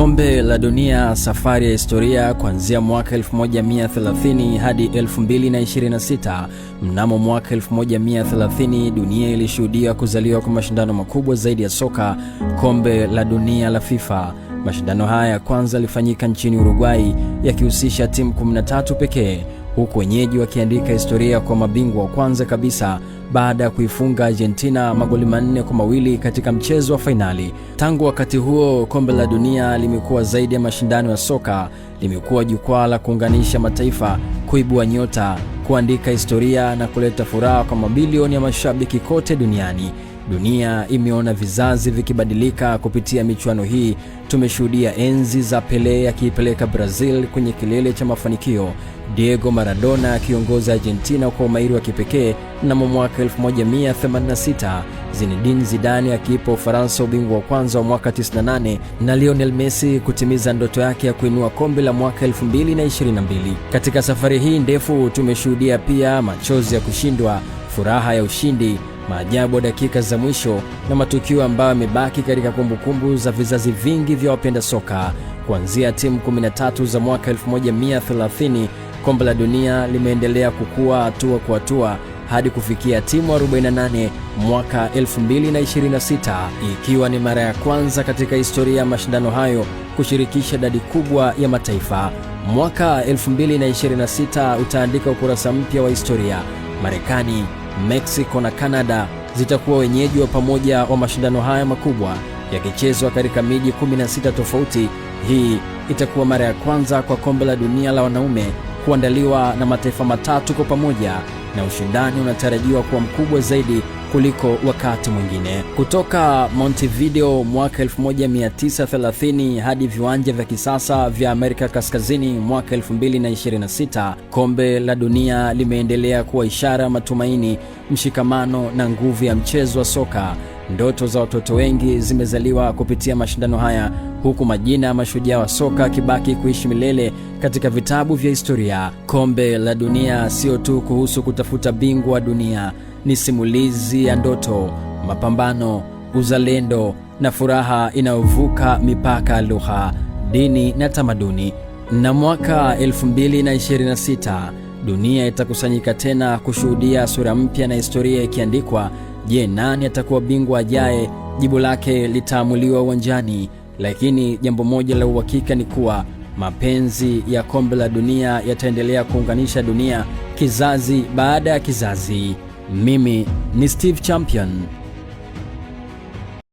Kombe la Dunia, safari ya historia kuanzia mwaka 1930 hadi 2026. Mnamo mwaka 1930 dunia ilishuhudia kuzaliwa kwa mashindano makubwa zaidi ya soka, Kombe la Dunia la FIFA. Mashindano haya ya kwanza yalifanyika nchini Uruguay yakihusisha timu 13 pekee, huku wenyeji wakiandika historia kwa mabingwa wa kwanza kabisa baada ya kuifunga Argentina magoli 4-2 katika mchezo wa fainali. Tangu wakati huo, Kombe la Dunia limekuwa zaidi ya mashindano ya soka, limekuwa jukwaa la kuunganisha mataifa, kuibua nyota, kuandika historia na kuleta furaha kwa mabilioni ya mashabiki kote duniani. Dunia imeona vizazi vikibadilika kupitia michuano hii. Tumeshuhudia enzi za Pele akiipeleka Brazil kwenye kilele cha mafanikio, Diego Maradona akiongoza Argentina kwa umahiri wa kipekee mnamo mwaka 1986, Zinedine Zidane akiipa Ufaransa ubingwa wa kwanza wa mwaka 98 na Lionel Messi kutimiza ndoto yake ya kuinua kombe la mwaka 2022. Katika safari hii ndefu tumeshuhudia pia machozi ya kushindwa, furaha ya ushindi, maajabu ya dakika za mwisho na matukio ambayo yamebaki katika kumbukumbu za vizazi vingi vya wapenda soka. Kuanzia timu 13 za mwaka 1930, Kombe la Dunia limeendelea kukua hatua kwa hatua hadi kufikia timu 48 mwaka 2026, ikiwa ni mara ya kwanza katika historia ya mashindano hayo kushirikisha idadi kubwa ya mataifa. Mwaka 2026 utaandika ukurasa mpya wa historia. Marekani, Mexico na Canada zitakuwa wenyeji wa pamoja wa mashindano haya makubwa yakichezwa katika miji 16 tofauti. Hii itakuwa mara ya kwanza kwa Kombe la Dunia la wanaume kuandaliwa na mataifa matatu kwa pamoja, na ushindani unatarajiwa kuwa mkubwa zaidi kuliko wakati mwingine. Kutoka Montevideo mwaka 1930 hadi viwanja vya kisasa vya Amerika Kaskazini mwaka 2026, Kombe la Dunia limeendelea kuwa ishara ya matumaini, mshikamano na nguvu ya mchezo wa soka. Ndoto za watoto wengi zimezaliwa kupitia mashindano haya, huku majina ya mashujaa wa soka yakibaki kuishi milele katika vitabu vya historia. Kombe la Dunia sio tu kuhusu kutafuta bingwa wa dunia, ni simulizi ya ndoto, mapambano, uzalendo na furaha inayovuka mipaka ya lugha, dini na tamaduni. Na mwaka 2026 dunia itakusanyika tena kushuhudia sura mpya na historia ikiandikwa. Je, nani atakuwa bingwa ajaye? Jibu lake litaamuliwa uwanjani, lakini jambo moja la uhakika ni kuwa mapenzi ya Kombe la Dunia yataendelea kuunganisha dunia kizazi baada ya kizazi. Mimi ni Steve Champion.